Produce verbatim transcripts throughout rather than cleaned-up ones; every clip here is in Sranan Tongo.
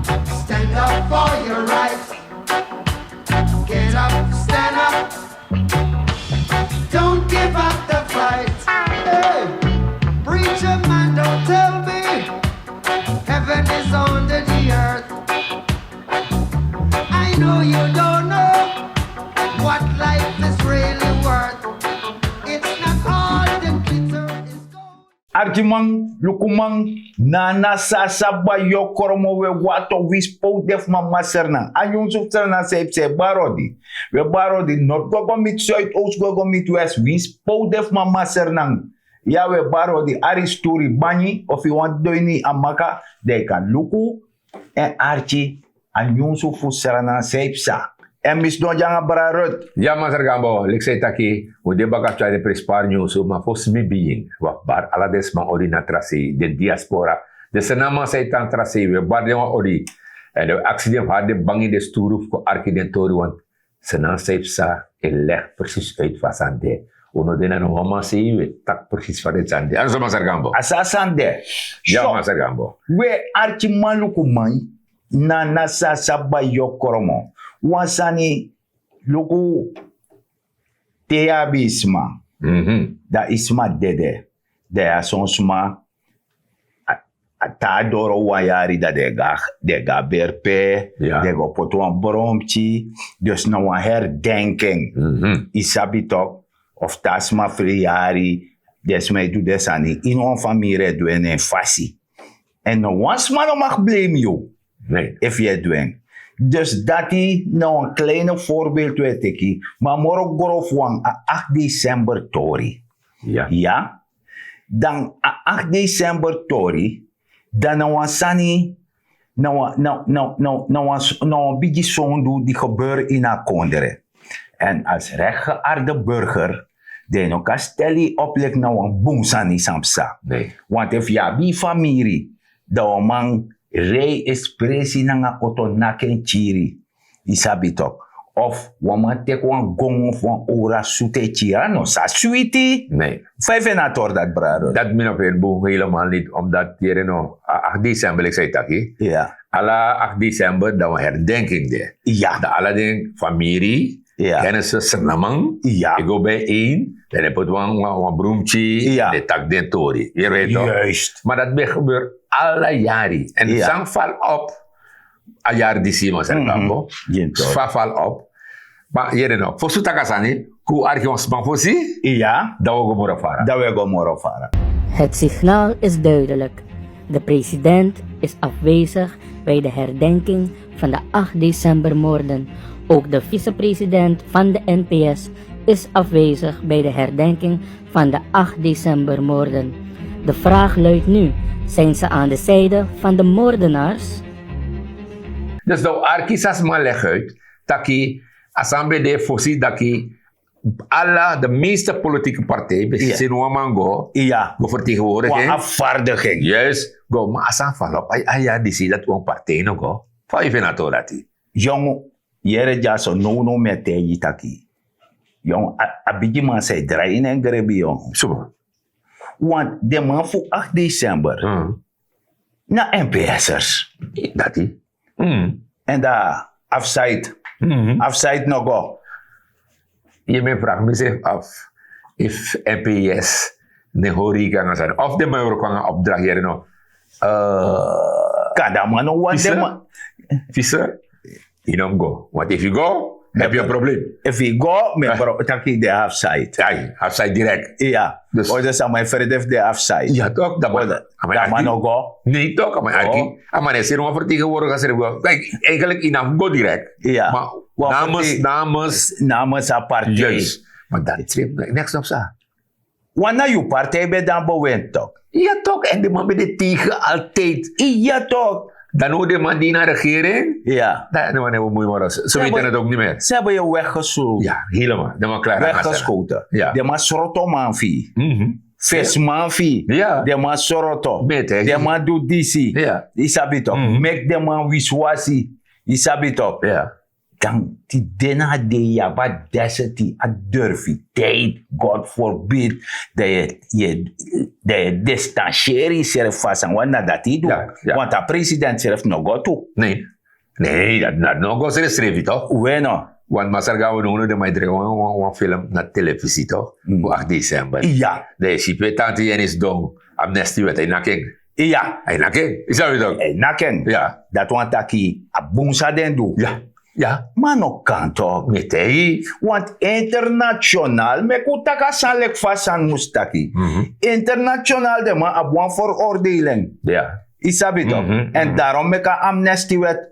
Stand up for your rights. Get up, stand up. Don't give up the fight. Hey, preacher man, don't tell me heaven is under the earth. I know you don't know what life is really worth. It's not all the glitter is gold. Arkiman, lukuman, na na sasa bai yu o kromo. We wato winsi pe un de fu mama Sranan. A nyunsu fu Sranan san e psa, e bari odi. We bari odi, nord go go miti suid, oost go go miti west, winsi pe un de fu mama Sranan. Ya, we bari odi, ari sturi banyi, of yu wani doi ini a maka, dan yu kan luku èn arki a nyunsu fu Sranan san e psa. Èn mi sidon dya nanga brada Ruth. Ya, Masra Gambo, leki san yu taki, un de baka fu tyari den prenspari nyunsu, ma fosi mi bigin, wi abi bari ala den sma odi na tra sei, den diaspora, den Srananman san e tan tra sei, wi e bari den wan odi. Èn den wi aksi den fu hari den bangi, den sturu fu kon arki den tori, want Sranan san e psa e leg presis uit fa a sani de. Un no de na no wan man sei, wi e taki presis fa den sani de. A no so, Masra Gambo? A so a sani de. Ya, Masra Gambo. We arkiman, lukuman, na na sasa bai yu o kromo. Wan sani, luku, te yu abi sma, dan yu sma dede, dan yu abi son sma, a, a tan doro wan yari, dan den e go, den e go a berpe, den e go poti wan bromki. Dus na wan herdenking. Yu sabi tok, of te a sma friyari, den sma e du den sani, ini wan famiri e du en na en fasi. Èn no wan sma no mag blame yu efu yu e du en. Dus dati na wan kleine voorbeeld we teki, ma moro grofu wan, a acht december tori. Ya. Dan a acht december tori, dan na wan sani, na wan, na, na, na, na wan, na wan bigi sondu di gebeur ini a kondre. Èn als rechtgeaarde burger, dan yu no kan stel yu op leki na wan bun sani san psa. Want efu yu abi yu famiri, dan wan man rei espresi nanga oto, naki en kiri. Yu sabi tok. Of wan man teki wan gongo fu wan owra sutu e kiri, a no sa switi. Fa yu feni a tori dati, brada? Dati mi no feni bun, helemaal niet, omdat yere no, a acht december, leki san yu taki, ala acht december dan wan herdenking de. Dan ala den famiri, kennissen, Sranan, e go bijeen, dan den poti wan, wan, wan bromki, den taki den tori. Yere tok. Ma dati ben gebeur ala yari. Èn san val op a yari disi, Masra Gambo, fa val op. Ma yere no, fosi un taki a sani, kon un arki wan sma fosi, dan un o go moro fara. Dan un o go moro fara. Het signaal is duidelijk. De president is afwezig bij de herdenking van de acht decembermoorden. Ook de vicepresident van de N P S is afwezig bij de herdenking van de acht decembermoorden. De vraag luidt nu: zijn ze aan de zijde van de moordenaars? Dus dan un arki san sma leg uit, taki a sani ben de fosi, taki ala, de meeste politieke partij ben seni wan man go, go vertegenwoordiging. Wan afvaardiging. Juist, go, ma a sani val op a, a yari disi dati wan partij no go. Fa yu feni a tori dati? Yongu, yere dyaso, nownow mi e taigi yu taki, yongu, a, a bigiman sa e drai ini en grebi, yongu. Want den man fu acht december na N P S'ers. Dati. Èn dan afside. Afside no go. Yu e fraga mi srefi af efu N P S no e hori yu kon nanga sani, of den man e wroko nanga opdracht, yere no? Kanda man no wani den man. Fisa, yu no mus go. Want efu yu go, dan yu abi problem. Efu yu go, mi e taki den afside. Ai, afside direct. Iya. Dus orde, sama e frede fu den afside. Ya tok, dan man no go. Nee tok, a man e arki. A man e seni wan vertegenwoordiger srefi go. Kijk, eigenlijk yu no mus go direct. Iya. Ma namens, namens, namens a partij. Juist. Ma dati srefi, niks of sa. Want na yu partij ben de a bewind tok. Ya tok, èn den man ben de tegen altijd. Ya tok. Dan now den man de ini a regering. Ya. Dan den man no e bemui moro. Ze weten het ook niet meer. Ze hebben je weggeschoten. Ya, helemaal. Den man klaar. Weggeschoten. Ya. Den man sroto man fu yu. Fesi man fu yu. Ya. Den man sroto. Den man du disi. Ya. Yu sabi tok. Meki den man wisiwasi. Yu sabi tok. Ya. dan tide na a dei yu abi a deseti a durfiteit, god forbid, dan yu e distanseri yusrefi fu a sani. Wani na dati yu du. Want a president srefi no go tu. Nee, dat no go srefsrefi toch? We no. Want masra gaan we doen de mai drijven wan film na televisie toch? Fu acht december. Ja. De sipe tante Jenis don amnesty wet hij naking. Ja. Hij naking. Is dat toch? Hij naking. Ja. Dat want taki a bun sa den du. Ja. Ja. Ma no kan toch. Metei. Want international me ku taka san lek fa san mus taki. International de man abi wan veroordeling. Ja. Isabi toch? En daarom meki a amnesty wet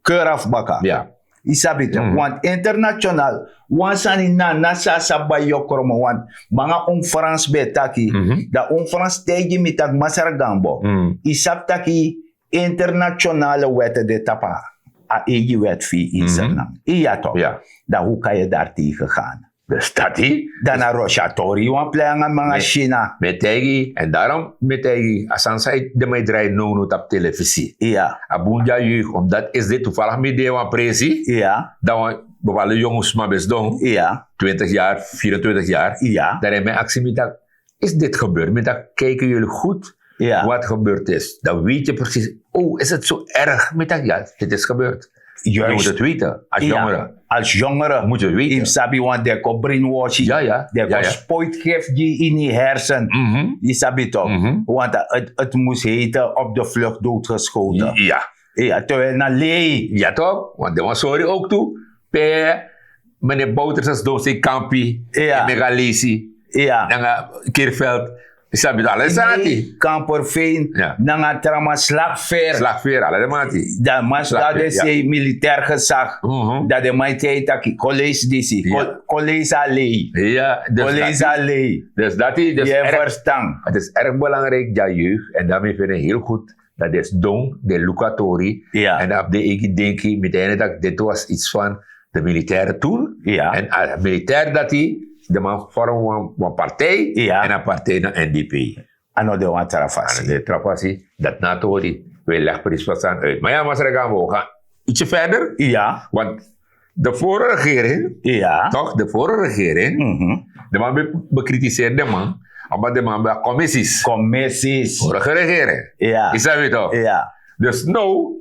keur afu baka. Isabi toch? Want international wan sani na na sa a sa bai yu o kromo. Want banga un frans ben e taki, dan un frans taigi mi taki masra gambo, yu sabi taki internationale wet de tapu a eigi wet fu yu in sernan. Iya toch? Dan hu kan yu dari tegen gaan? Dus dati. Dan na rosi a tori yu wan plei nanga mi nanga china. Mi e taigi yu en darom mi e taigi yu a sani san yu de man e drai nownow tapu telefisi. A bun di a jeug omdati esi de tufaligi mi de wan presi, dan wan bepalde yongu sma ben sidon, twintig yari, vierentwintig yari, dan den man e aksi mi taki, is dit gebeurd? Mi taki, kijken jullie goed wat gebeurd is? Dan weet je precies, oh, is het zo erg? Mi taki, ya, dit is gebeurd. Juist. Je moet het weten, als jongere. Als jongere. Moet je het weten. Yu mus sabi want den kon brainwash yu. Den kon spoitgif gi yu ini hersen. Yu sabi toch? Want het mus heten op de vlucht doodgeschoten. Ya. Ya, terwijl na lei. Ya toch? Want den wan sori ook tu. Pe meneer Bouterse sidon sei kampi, en Megalesi, nanga Kirveld. Sabi ala den sani. Kamperveen, nanga tra man Slagveer. Slagveer, ala den man ati. Dan man sidon de sei militair gezag. Dan den man e taigi taki college disi, college a lei. College a lei. Dus dati, dus erg, het is erg belangrijk dat jeugd, en daarmee vind ik heel goed dat den sidon, den luku a tori, en dan abi den eigi denki, mi taigi den taki dit was iets van de militaire toen. En a militair dati, den man vorm wan, wan partij, en a partij na N D P. A no de wan tra fasi. A no de tra fasi, dati na a tori. We leg prijs fu a sani uit. Maar ja, masra gaan we gaan ietsje verder. Want de vorige regering, toch, de vorige regering, den man be, bekritiseer den man, omdat den man ben commissies. Commissies. Vorige regering. Yu sabi toch? Dus now,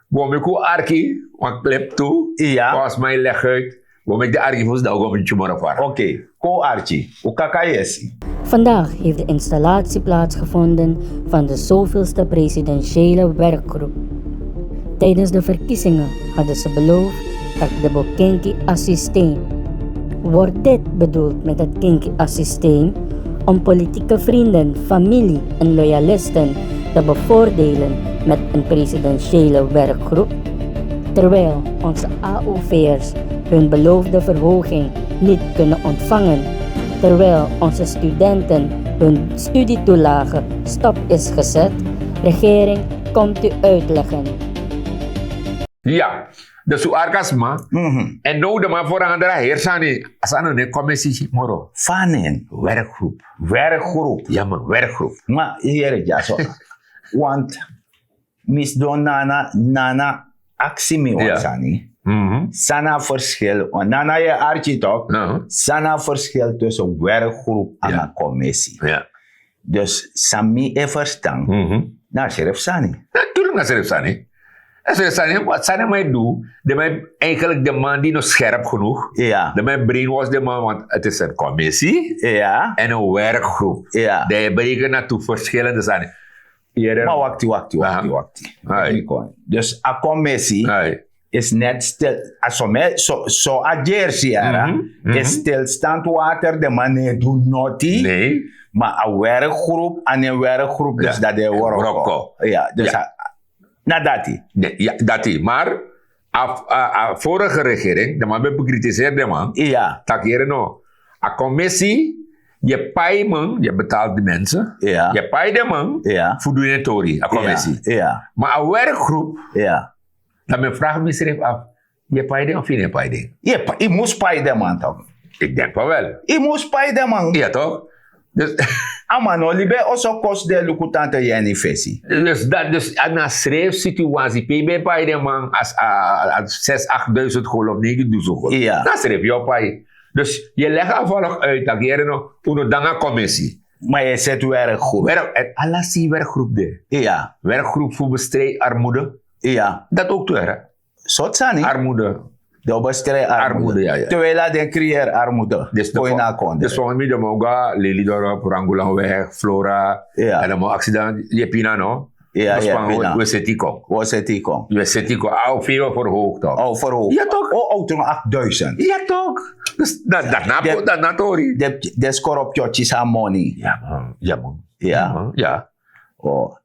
we meki un arki, wan clip tu, volgens mij leg uit, we meki den arki fosi dan we go meki yu moro fara. Oké, kon un arki, un kaka yesi. Vandaag heeft de installatie plaatsgevonden van de zoveelste presidentiële werkgroep. Tijdens de verkiezingen hadden ze beloofd het Debokinki-systeem. Wordt dit bedoeld met het Kinki-systeem? Om politieke vrienden, familie en loyalisten te bevoordelen met een presidentiële werkgroep? Terwijl onze A O V'ers hun beloofde verhoging niet kunnen ontvangen, terwijl onze studenten hun studietoelage stop is gezet, regering, komt u uitleggen. Ya, dus un arki a sma. En now den man verandra heri sani. A sani no de commissie moro. Fa a nen? Werkgroep. Werkgroep. Ya man, werkgroep. Ma yere dyaso. Want mi sidon nana, nana aksi mi wan sani. San na a verschil? Nana yu e arki toch? San na a verschil tussen werkgroep nanga commissie? Dus san mi e verstan, na srefi sani. Natuurlijk na srefi sani. Na srefi sani, wat sani man e du, den man e, eigenlijk den man di no scherp genoeg. Den man e brainwash den man, want het is een commissie en een werkgroep. Den e breken na tu verschillende sani. Ma wakti, wakti, wakti, wakti. Dus a commissie is net stil, a so me, so, so a jersey era, is stilstand water, den man no e du noti. Ma a werkgroep, a nen werkgroep, dus dati den e wroko. Ya, dus na dati. Ya, dati. Maar a, a, a vorige regering, den man ben bekritiseer den man. Ya. Taki yere no. A commissie, yu e pai man, yu e betaal die mensen. Yu e pai den man fu du den tori, a commissie. Ma a werkgroep, dan mi e vraag misrefi af, yu e pai den of yu no e pai den? Yu mus pai den man toch? Ik denk van wel. Yu mus pai den man. Ya toch? Dus, a man no libi en oso kosi den luku tante Yeni fesi. Dus dat, dus na srefi situasi pe yu ben pai den man a zes acht duizend gol of negen duizend gol. Na srefi yu o pai. Dus yu e legi a volk uit taki yere no, un no de nanga komisi. Ma yu e seti werkgroep. Ala si werkgroep de. Werkgroep fu bestrij armoede. Dat ook tu here. Sortu sani? Armoede. Den o bestrij armoede. Terwijl a den kriyeri armoede. Kon ini a kondre. Dus volgens mi den man go na Lelydorp, Rangulanweg, Flora. En den man aksi dan yepi na no. We seti kon. We seti kon. We seti kon. A o fei we verhoog toch? A o verhoog. Ya toch? O outro acht duizend. Ya toch? Dus dat na tori. Den skoro pyotyi san moni. Ya man. Ya man. Ya.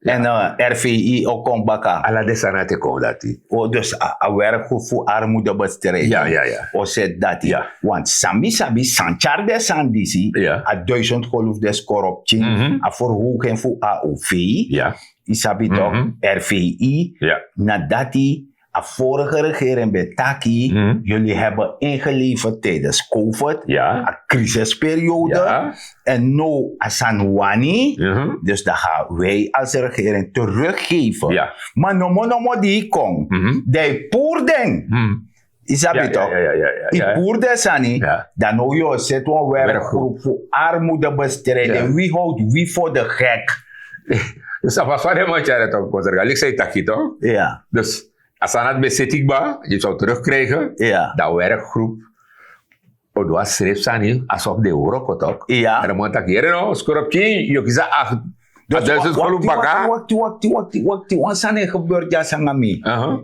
En R V I o kon baka. Ala den sani a te kon dati. Dus a werkgroep fu armoede bestrijding o seti dati. Want san mi sabi san tyari den sani disi, a duizend golf den skoro pikin, a verhoging fu A O V. Yu sabi tok, R V I. Na dati a vorige regering ben taki, yuli hebben ingeleverd tijdens covid, a crisisperiode. En no a sani wani. Dus dan ga wi als regering teruggeven. Maar nomo nomo di yu kon, dan yu poer den. Yu sabi tok, yu poer den sani. Dan no yu o seti wan werkgroep fu armoedebestrijding. Wie houdt wie voor de gek? Dus a fasi fa den man tyari tok kon serga liksi a yu taki tok. Dus a sani dati ben seti kba, yu sou terugkrijgen. Dan werkgroep o du a srefi sani a sof den wroko tok. Dan den man taki yere no skorop kei yu o kisi a acht duizend golf baka. Wakti wakti wakti wakti wakti wan sani e gebeur dya sanga mi.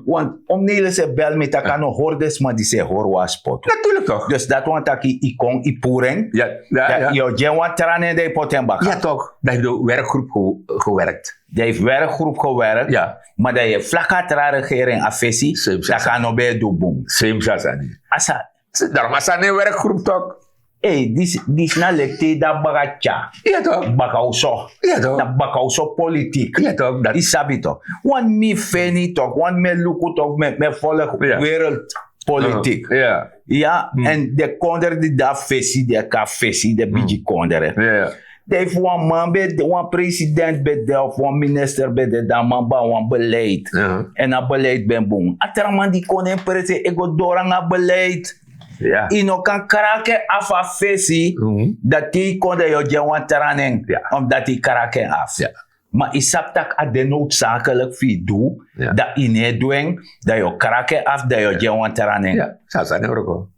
Want om neles e bel mi taki a no hori den sma disi e hori wan spotu. Natuurlik tok. Dus dati wan taki yu kon yu poer en. Yu o gi en wan tra nen dan yu poti en baka. Ya tok, dan yu de werkgroep gewerkt. Dan yu fu werkgroep gewerkt. Ma dan yu e flaka tra regering a fesi. Taki a no ben e du bun. Same sani. Asa. Darom a sani en werkgroep tok. Ei, disi na leki te yu de na baka tya. Baka oso. Na baka oso politik. Yu sabi tok, want mi feni tok, want mi e luku tok, mi e folg wereld politik. Ya. En den kondre di de na fesi di e kon na fesi den bigi kondre. Dan efu wan man ben de wan president ben de of wan minister ben de dan a man ben abi wan beleid. En a beleid ben bun a tra man di kon na en presi e go doro nanga a beleid. Yu no kan kraki en afu a fesi. Dan te yu kon dan yu o gi en wan tra nen, omdati yu kraki en afu. Ma yu sabi tak' a de noodzakelik fu yu du, dan yu no e du en, dan yu o kraki en afu dan yu o gi en wan tra nen. San a sani wroko?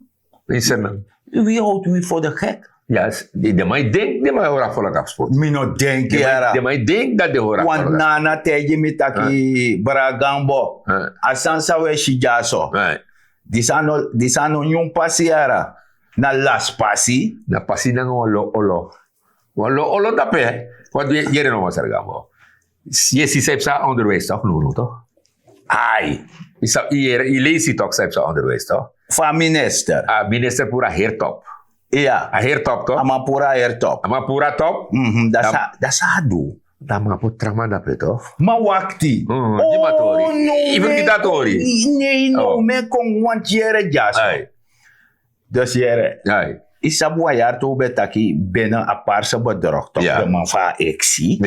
Wi howtu wi for de gek. Yes. Den man e denki den man e hori a folok na fu spotu. Mi no denki yara. Den man e denki dati den hori a folok na fu spotu. Wan nana taigi mi taki bragambo, a sani san wi e si dyaso, disi a no nyun pasi yara. Na lasi pasi. Na pasi nanga wan lo olo. Wan lo olo dape. Wan du yere no wan sari gambo. Yu e si san yu psa onderwijs tok no no tok. Ai. Yu leisi tok san yu psa onderwijs tok. Fu a minister. A minister puru a heri top. Iya. A heri top tok. A man puru a heri top. A man puru a top. Dati san a du. Dan a man puru tra man dape tok. Ma wakti. Di man tori. Even kita tori. Nei no mi e kon wanti yere dyaso. Dus yere, yu sabi wan yari tu un ben taki bene a parse bedrog tok den man fu a eksi.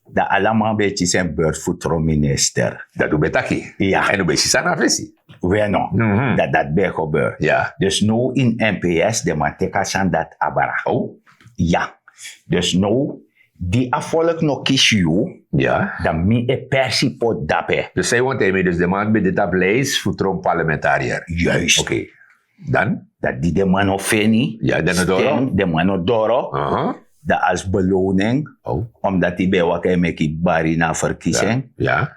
Dan ala man ben e kisi en beurt fu tron minister. Dati un ben taki. Èn un ben si sani na fesi. We no. Dati dati ben e gebeur. Dus now ini mps den man teki a sani dati abra. Ya. Dus now di a folk no kisi yu, dan mi e persi poti dape. Dus san yu wani taigi mi dus den man ben de tapu lijs fu tron parlementariër? Juist. Dan dati di den man no feni, den man no doro. Dan als beloning, omdati yu ben e waka e meki bari na a verkising,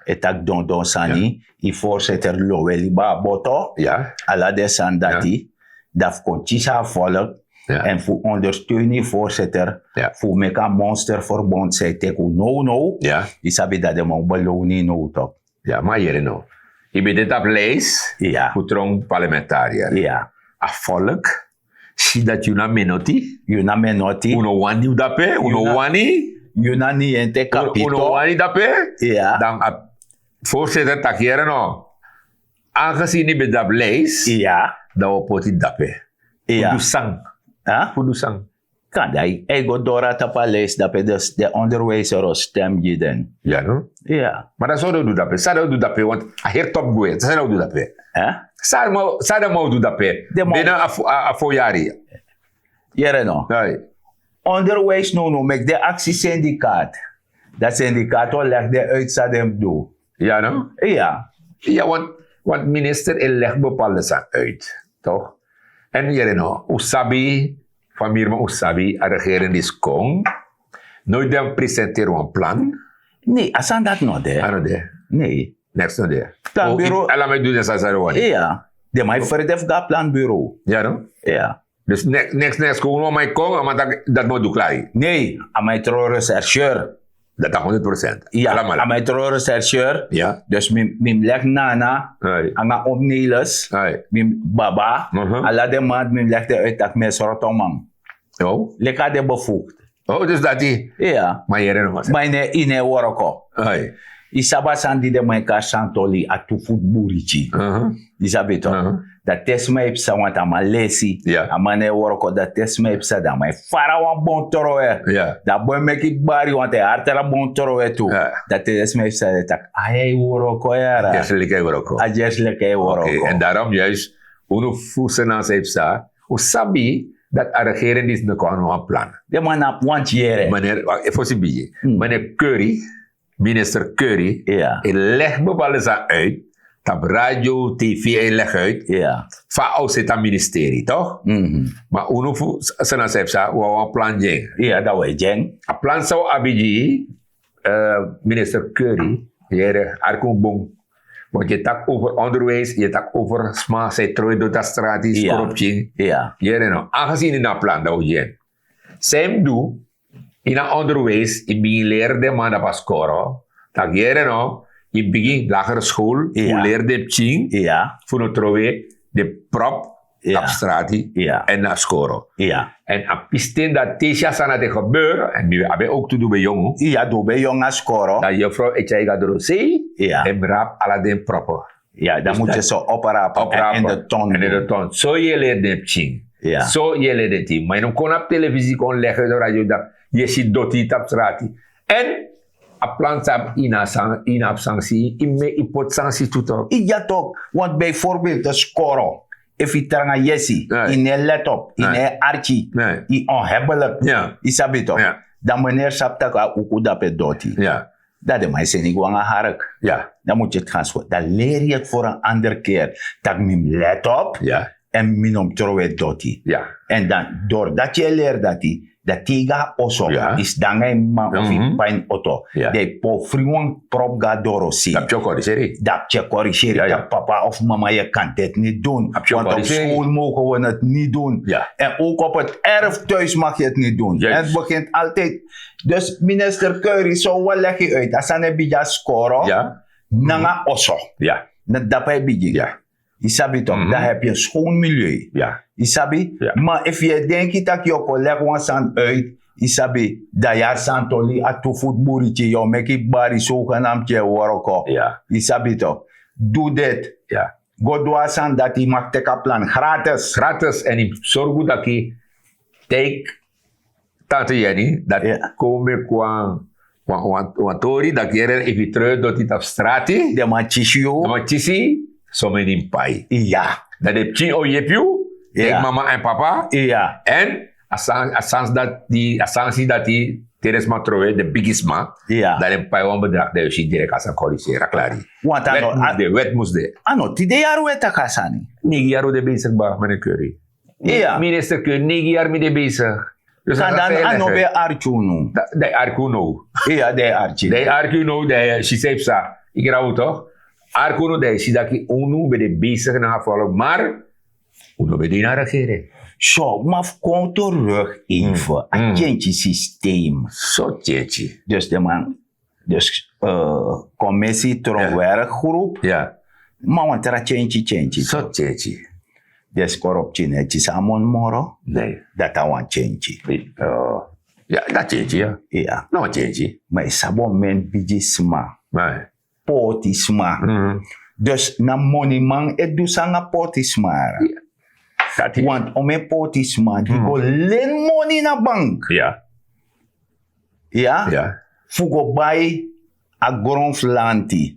e taki dondon sani, yu voorzitter lowe libi na boto. Ala den sani dati, dan fu kon kisi a folk, èn fu ondersteun yu voorzitter, fu meki a monster verbond san yu teki un nownow. Yu sabi dati den man o belown yu now tok. Ya ma yere no, yu ben de tapu lijs fu tron parlementariër. A folk si dati yu na menoti. Yu na menoti. Un no wani yu dape. Un no wani. Yu na ni ente kapito. Un no wani dape. Dan a voorzitter taki yere no, aangezien yu ben de tapu lijs, dan wi o poti dape. Fu du san? Fu du san? Kan dai e go dora tapu a lijst dape dus de onderwijzer o stem gi den. Ya no. Ya. Maar dan zou du dape, zou du dape want a heri top gwe, zou du dape. Zou dan mau du dape. Bena a fo yari. Yere no. Onderwijs no no meki de aksi syndikaat. Dat syndikaat o leg de uitsa den mus du. Ya no. Ya. Ya want, want minister e leg bepaalde san uit, toch? En yere no, un sabi, famiri man un sabi a regering disi kon. Noit den presenteri wan plan. Nee, a sani dati no de. A no de. Nee. Neks no de. Planbureau. Ala mi du den sani san den wani. Iya. Den man e ferdefu go na planbureau. Ya no. Iya. Dus neks neks neks kon unu man e kon a man taki dati mi o du klari. Nee, a man e tron rechercheur. Dati a honderd procent. Iya. A man e tron rechercheur. Ya. Dus mi mi mus leki nana. Anga omneles. Mi mus baba. Ala den man mi mus leki den uit taki mi e sroto man. Leki a de bevoegd. Oh dus dati. Iya. Ma yere no man. Ma yu no e woroko. Yu sabi a sani di den man e kari santoli a tu futu buriti. Yu sabi to. Dan te sma e psa want a man lesi. A man no e woroko dan te sma e psa dan a man e fara wan bon trowe. Dan a boi meki bari want a e arteri a bon trowe tu. Dan te sma e psa dan e taki a ya e woroko yara. A gersi leki a e woroko. En darom juis unu fu senansa e psa un sabi dati a regering disi no kon na wan plan. Den man na wan tyere. Meneer fosi bigi, meneer Curry, minister Curry e legi bepaalde sani uit. Tapu radio tv e legi uit. Fa a o seti a ministeri toch? Ma unu fu sena sefi sa wan wan plan gi en. A plan san un abi gi yu, minister Curry, yere, arki un bun. Want yu e taki over onderwijs, yu e taki over sma san e trowe doti na strati, skoro pikin. Yere no, aangezien ini a plan dan un gi en. San yu mus du, ini a onderwijs yu bigin leri den man dapu a skoro, tak' yere no, yu bigin lagere skol fu leri den pikin fu no trowe den prop tapu strati èn na skoro. Èn a pisten dati te yu si a sani dati e gebeur èn mi abi en owktu di un ben yongu. Iya di un ben yongu na skoro. Dan yufrow e tyai yu go na drosei. Èn mi rapu ala den propo. Ya dan mus yu so oprapu èn de ton. So yu e leri den pikin. So yu e leri den tin ma yu no mus kon na televisi kon legi yu na radio dan yu e si doti tapu strati. Èn a plan san abi ini a sanksi ini a abi sanksi yu meki yu poti sanksi tu tok. Ya tok want bijvoorbeeld de skoro efu yu tranga yesi yu no e let op yu no e arki yu onhebelik. Yu sabi tok dan meneri sabi tak' a uku dapu e doti. Dan den man e seni yu go nanga hark. Dan mus yu eti gaan spo dan leri yu eti for en ander ker tak' mi mus let op. Èn mi no mus trowe doti. Èn dan dori dati yu e leri dati dan te yu go na oso yu sidon nanga yu mama of yu papa ini oto dan yu pofri wan prop go na dorosei. Dan yu e koriseri dan papa of mama yu e kan deti ni dun want op skol mogen we neti ni dun. Èn owk op eti erf tuis maki eti ni dun èn eti begint altijdi. Dus minister keuri so wan legi uit a sani e bigin a skoro nanga oso. Na dapu a e bigin. Yu sabi tok dan hebi en skon milieu. Yu sabi ma efu yu e denki tak' yu o kon legi wan sani uit yu sabi dan yu a santoli a tu futu buriti yu o meki bari sogenamti e woroko. Yu sabi tok du deti go du a sani dati yu maki teki a plan gratis. Gratis èn yu mus sorgu tak' yu teki tante yeni dati kon meki wan wan wan tori dati yere efu yu treu doti tapu strati den man kisi yu den man kisi yu. Someni mus pai iya dan den pikin o yepi yu. Mama èn papa iya èn a sansi dati a sansi dati te den sma trowe den bigi sma dan den pai wan bedrag dan yu si direk a san koriseri a klari. Wet mus de wet mus de. A no tide yari un e taki a sani. Neigi yari un de besigi ba mene keri. Iya minister keri neigi yari mi de besigi. Kan dan a no ben e arki unu. Dan e arki unu. Iya dan e arki dan e arki unu dan e si san e psa. Yu kra un tok. Arki unu dan e si daki unu ben de besigi nanga folok mar unu ben de ini a regering. So ma fu kon terug even a tyentyi systeem. So tyentyi. Dus den man dus komisi tron werkgroep. Ma wan tra tyentyi tyentyi. So tyentyi. Den skoro pikin no e kisi a moni moro. Dati na wan tyentyi. Ya dati tyentyi ya. Iya na wan tyentyi. Ma yu sabi on men bigi sma. Poti sma. Dus na moniman e du san nanga poti sma. Want omen pôtisma di go leni moni na bank, ya, fu go bai a gron fu lanti.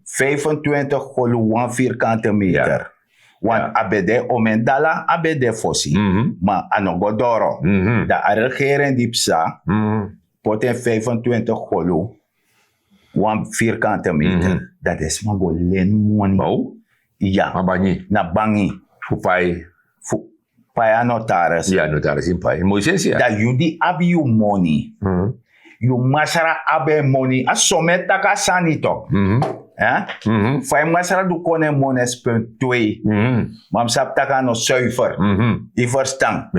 Vijfentwintig golu wan vierkante meter. Want a ben de omen dala, a ben de fosi, ma a no go doro. Dan a regering di psa poti en vijfentwintig golu wan vierkante meter. Dan den sma go leni moni. Ya, na bangi. Fu pai. Fu pai a notaris. Ya, notaris in pai. Moi sensi, ya. Dan yu di abi yu moni, yu masra abi en moni. A somen taki a sani tok. Fa yu masra du kon na en moni e spun twee, ma mi sabi taki a no suifer. Yu ferstan?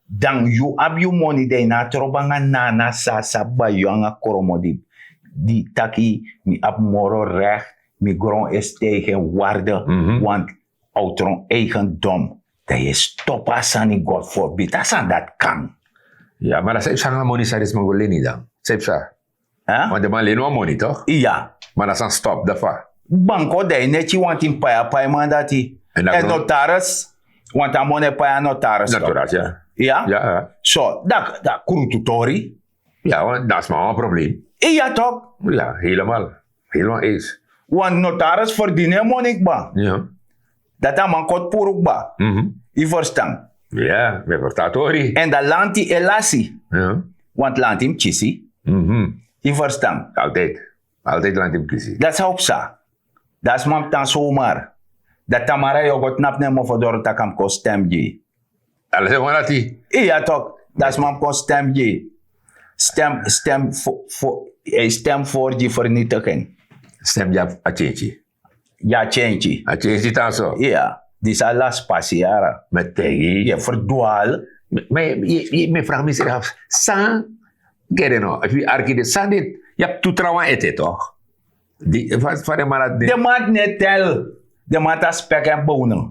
Dan yu abi yu moni, dan yu na a trobo nanga nana sa sabi bai yu nanga kromo di taki mi abi moro rek, mi gron e stijgi en warde. Want a o tron eigendom. Dan yu e stop a sani, god forbid a sani dati kan. Ya, ma dan san yu psa nanga a moni san den sma go leni dan? San yu psa? Want den man leni wan moni tok? Iya. Ma dan san stop dafa? Banko dan yu neti wantin pai a paiman dati. Èn notaris. Want a moni e pai a notaris tok. Ya. So dan a krutu tori. Ya, want dan a sma wan problem. Iya tok. Ya, helemaal. Helemaal eens. Want notaris ferdini en moni kba. Dati a man koti puru kba. Yu ferstan? Ya, mi e ferstan a tori. Èn dan lanti e lasi. Want lanti mus kisi. Yu ferstan? Altijd. Altijd lanti mus kisi. Dati san o psa. Dan a sma mus tan somar. Dan tamara yu o go tnapu na en mofo doro tak' a mus kon stem gi yu. Ala sma wan dati. Iya tok. Dan a sma mus kon stem gi yu. Stem, stem fo, fo, e stem for gi vernietiging. Stem gi a change. Gi a change. A change tan so. Iya. Disi a lasi pasi yara. Mi e taigi yu. Yu e ferdwal. Mi, mi, mi, mi e fragi mi srefi san. Kere no, efu yu arki de san de, yu abi tu trawan ete tok. Di fa, fa den man dati de. Den man dati no e tel. Den man dati a spek èn bownu.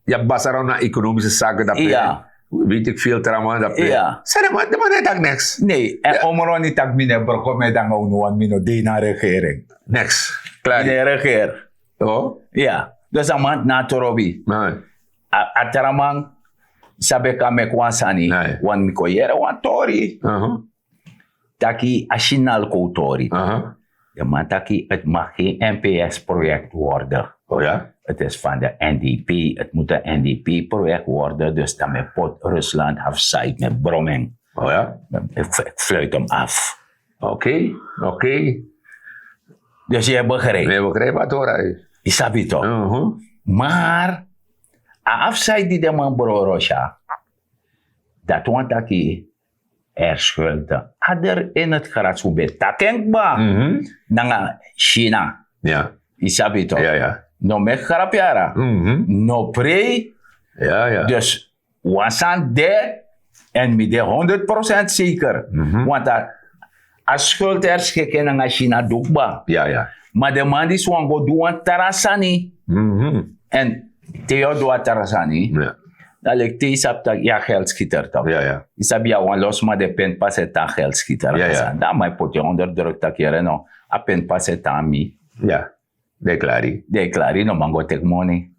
Yu abi basara na ekonomische sake dape. Weet ik veel trawan dape. San den man, den man no e taki niks. Nee, èn omroni tak' mi no e broko mi ede nanga unu, want mi no de ini a regering. Niks. Klaar. Mi no e regeer. Ya. Dus a man na trobi. A, a traman sabi kan meki wan sani. Want mi kon yere wan tori. Taki a sinal koutori. Den man taki het mag geen N P S-project worden. Het is van de N D P. Het moet een N D P-project worden. Dus dan met pot Rusland afzeit met bromming. Ik fluit hem af. Oké, oké. Dus je begrijpt. Je begrijpt wat hoor. Je sabi toch? Maar a afzeit die de man bro Russia, dat want taki er schuilt de adder in het gras fu ben taki en kba nanga China. Yu sabi tok? No meki grap yara. No prei. Dus wan sani de, èn mi de honderd procent zeker. Want a, a skulderskiki nanga China du kba. Ma den man disi wani go du wan tra sani. Èn te yu o du a tra sani, dan leki te yu sabi tak' yu a geldskiter tok. Yu sabi yu a wan lo sma, den peni pasi e tan geldskiter nanga sani. Dan a man e poti yu onder druk tak' yere no, a peni pasi e tan mi. Dan yu klari. Dan yu klari, no man go teki moni.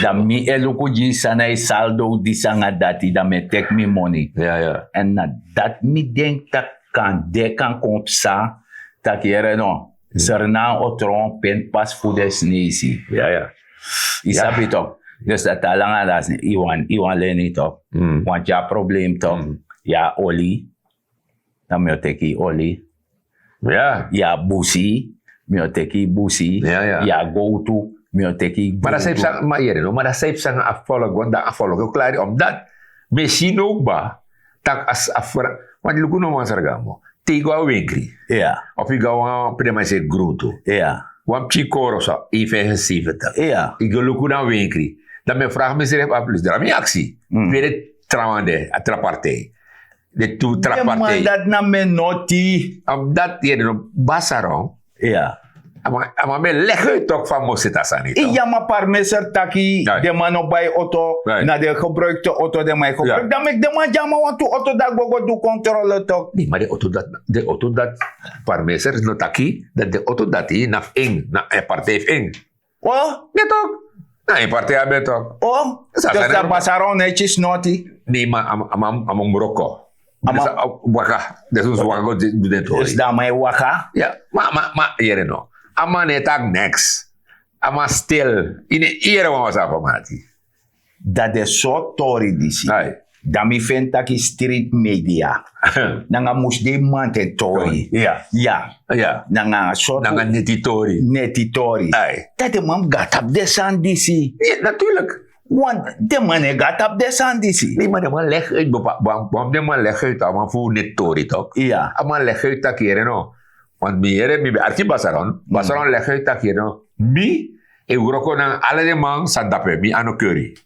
Dan mi e luku gi yu san na yu saldo, disi nanga dati, dan mi e teki mi moni. Èn na dati mi denki tak' kande kan kon psa, tak' yere no, Sranan o tron peni pasi fu den Sinesi. Yu sabi tok? Dus dati a langa dati, yu wani, yu wani leni tok? Want yu abi problem tok. Yu abi oli, dan mi o teki yu oli. Yu abi busi, mi o teki yu busi. Yu abi gowtu, mi o teki yu gowtu. Ma dan san yu psa, ma yere no, ma dan san yu psa nanga a folok, want dan a folok o klari, omdat mi e si now kba tak' a, a fra, want luku no man sragamo, te yu go na wenkri of yu go na wan pe den man e seri gruntu, wan pikin koro so, yu vijfenzeventig, yu go luku na wenkri, dan mi e fragi misrefi a plus, dan mi aksi, pe den trawan de, a tra partij. Den tu tra partij. Den man dati na mi e noti. Omdat yere no, Basaro, a man, a man ben legi yu tok fa a mus seti a sani tok. Iya, ma parmeser taki den man no bai oto, na den gebruikte oto den man e gebruik. Dan meki den man gi a man wantu oto, dan go go du kontrole tok. Nee, ma den oto dati, den oto dati, parmeser no taki dati den oto dati na fu en, na a partij fu en. Wa? Ya tok. Na en partij a ben tok. Oh, dus dat Basaron netjes noti. Nee, maar a man mroko. Waka. Dus waka go du den tori. Dus dan mij waka. Ja, maar maar maar hier no. A man net tak niks. A man stil. In de ere wan was a famati. Dat de sort tori disi. Dan mi fen taki street media. Nanga mus de man ten tori. Ya. Ya. Nanga sort nanga neti tori. Neti tori. Dat de man gata de san disi. Natuurlijk. Want de man e gata de san disi. Nee, maar de man leg uit. Bam de man leg uit a man fu neti tori toch. Ja. A man leg uit taki ere no. Want mi ere mi ben arki Basaron. Basaron leg uit taki ere no. Mi e wroko nanga ala de man san dape mi ano keri.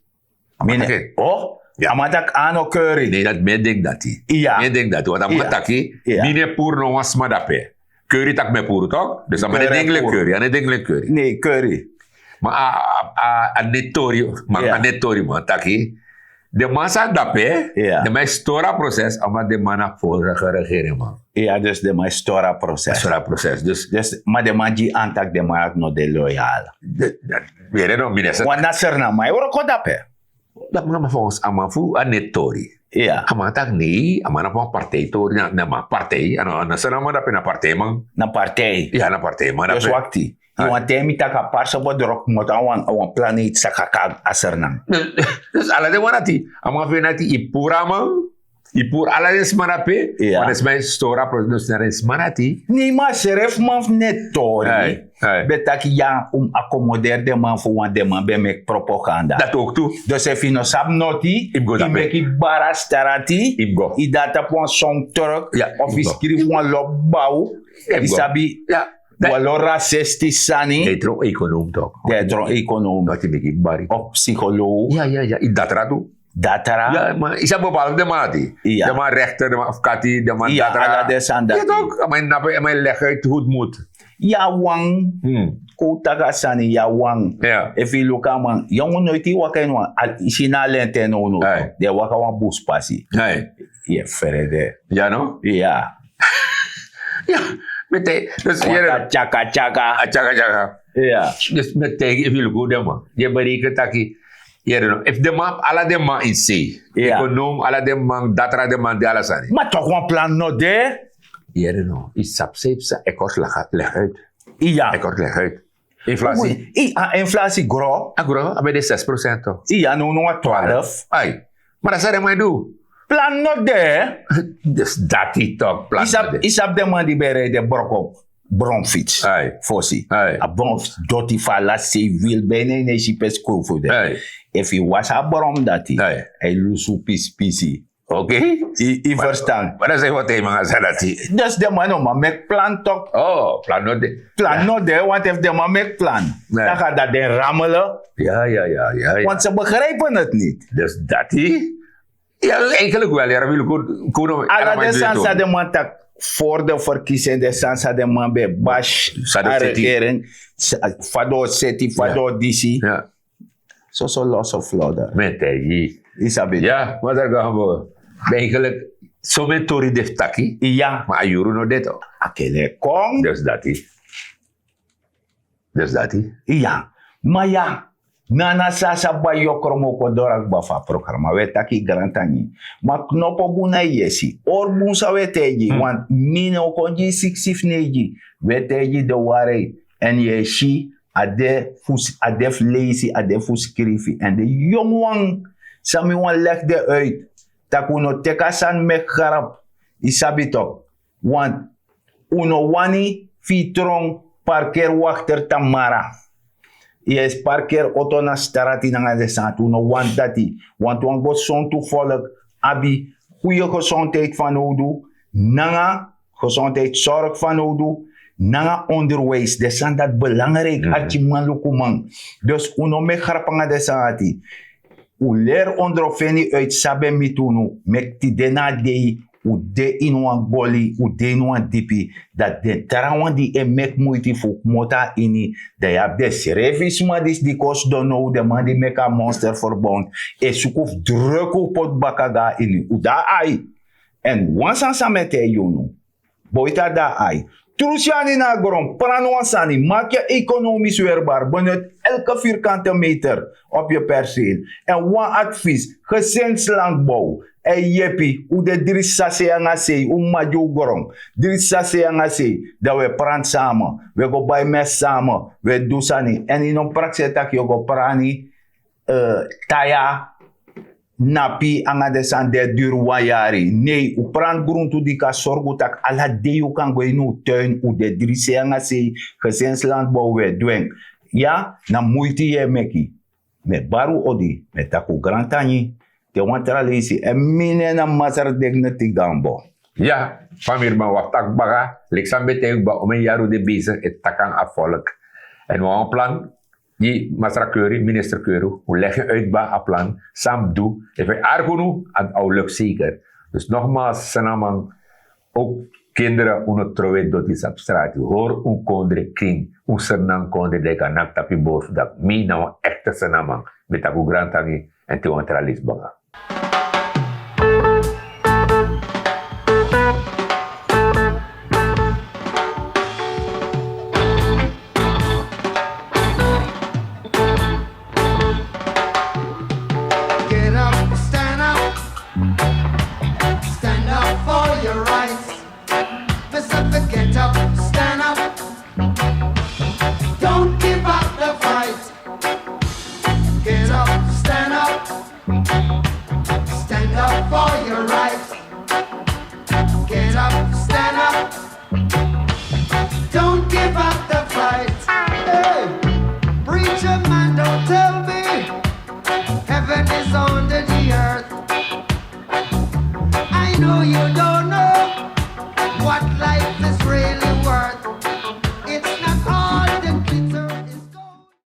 Mi ne. Oh, a man taki ano keri. Nee, dat mi e denk dati. Ja. Mi e denk dati want a man taki. Mi ne puru no wan sma dape. Keri tak mi e puru tok. Dus a man e denk le keri. A ne denk le keri. Nee, keri. Maar a a a netori. Maar a netori man taki. De man san dape. De man e stori a proces a man de man na vorige regering man. Ja, dus de man e stori a proces. Stori a proces dus. Dus maar de man gi antak de man no de loyal. Yere no minister. Want na Sernama e wroko dape. Dat man volgens a man fu a netori. Ja. A man tak nee a man na fu a partij tori na man partij a no Sernama dape na partij man. Na partij. Ja na partij man. Dus wakti. Yu wan ten mi taki a parse bedrok moto a wan a wan planeet saka kan a Sernama. Dus ala den wan dati a man fu en dati yu puru a man. Yu puru ala den sma dape. Wan den sma e stori a proces dus na den sma dati. Nee ma srefi man fu netori. Ben taki ya un mus akomoderi den man fu wan den man ben meki propaganda. Dati ook tu. Dus efu yu no sabi noti yu meki yu bara starati. Yu dati tapu wan song truck of yu skrifi wan lobi baw. Yu sabi. Wan lo rasisti sani. Den e tron ekonomi tok. Den e tron ekonomi. Dati meki yu bari. Of psycholoog. Ya ya ya yu datra tu. Datra. Ya man yu sabi bepaalde den man ati. Den man rechter den man afkati den man datra. Ala den sani dati. Ya tok a man nape a man leg uit hoe het moet. Ya wan. Kon taki a sani ya wan. Efu yu luku a man yongu noiti yu waka ini wan yu si na a lente no no. Den waka wan buspasi. Yu e frede. Ya no. Ya. Ya. Mi e taigi dus yere a tyaka tyaka. A tyaka tyaka. Ya. Dus mi e taigi efu yu luku den man yu e bereken taki. Yere no efu den man abi ala den man ini sei. Ekonom ala den man datra den man de ala sani. Ma tok wan plan no de. Yere no yu sabi san yu psa ekort leg uit. Ya. Ekort leg uit. Inflasi. A inflasi gro. A gro a ben de zes procent. Ya no no a twaalf. Ai. Maar dat zijn mijn doel. Plan no de. Dus dati tok plan no de. Isab den man di ben rij de broko bronfits. Fosi a bronfits doti fu a lasi sei wil ben na ini en sipe skrufu de. Efu yu wasi a bron dati a e lusu pispisi. Oké. Yu verstan. Maar dan zijn wat hij man zei dat hij. Dus den man no man meki plan tok. Oh plan no de. Plan no de want efu den man meki plan dan ga dat den ramele. Ja ja ja ja. Want ze begrijpen het niet. Dus dati. Ya eigenlijk wel ya wil kon kon ala den sani san den man taki. Voor de verkiezing den sani san den man ben basi a regering. Fa den o seti fa den o disi. Soso loso floda. Mi e taigi yu. Yu sabi. Ya masarga hambo. Eigenlijk somen tori de fu taki. Ya ma a yuru no de tok. A ken e kon. Dus dati. Dus dati. Ya ma ya. Na na sasa bai yokro moko dora kba fu a programa we taki grantangi. Ma knopo bun na yesi or bun san we taigi want mi no kon gi siksi fu neigi. We taigi de wari. Èn yu e si a de fu a de fu leisi a de fu skrifi èn den yongu wan. San mi wani legi den uit tak' un no teki a sani meki grap. Yu sabi toki want un no wani fu yu tron parkeri wakter tamara. Yu e parkeri oto na strati nanga den sani ati un no wani dati. Want wan gesontu folku abi guy'e gesondheid fanowdu nanga gesondheidssorg fanowdu nanga onderwijs den sani dati belangriki. Arkimanlukuman. Dus un no meki grapu nanga den sani dati. Un leri ondro feni uiti san ben miti unu meki tide na a dei un de ini wan goli un de ini wan dipi. Dati den trawan di e meki muiti fu un kmoto na ini dan yu abi den srefi sma disi di kon sidon now den man di meki a monster ferbond e suku fu dreki un poti baka go na ini un de na ai. Èn wan sani san mi e taigi unu boiti a de na ai. Trusyani na a gron, pran wan sani, maki a ekonomis werbar, benut elke virkante meter op yu perseel. En wan advis, gesinslandbou, en yepi un de dri sasei nanga sei, un madi un gron, dri sasei nanga sei, dan un e pran sama, un e go bai mes sama, un e du sani. En yu no prakseri tak' yu o go prani taya, napi nanga den sani di e duru wan yari. Nei, un pran gruntu di kan sorgu tak' ala dei un kan go ini un tuin, un de dri sei nanga sei. Gesinslandbou, un e du en. Ya, na muiti yu e meki. Mi e bari un odi, mi e taki un grantangi. Te wan tra leisi, en mi nen na masra dignity gambo. Ya, famiri, man, wi abi taki baka, leki san mi ben taigi un kba, omeni yari un de bezig e taki nanga a volk. En wi abi wan plan, gi masra Keri, minister Keri, un legi en uit kba a plan, san mus du, efu a e arki unu, a o lukt zeker. Dus nogmaals, Sinaman, ook kinderen, un no trowe doti sabi strati, hori un kondre krin, un Sinaman kondre, dan yu kan naki tapu yu borsu tak' mi na wan echte Sinaman. Mi e taki un grantangi, en te wan tra leisi baka. Get up, stand up, stand up for your rights. Mister, get up, stand up. Don't give up the fight. Get up, stand up. Stand up for your rights. Get up, stand up. Don't give up the fight. Hey, preacher man,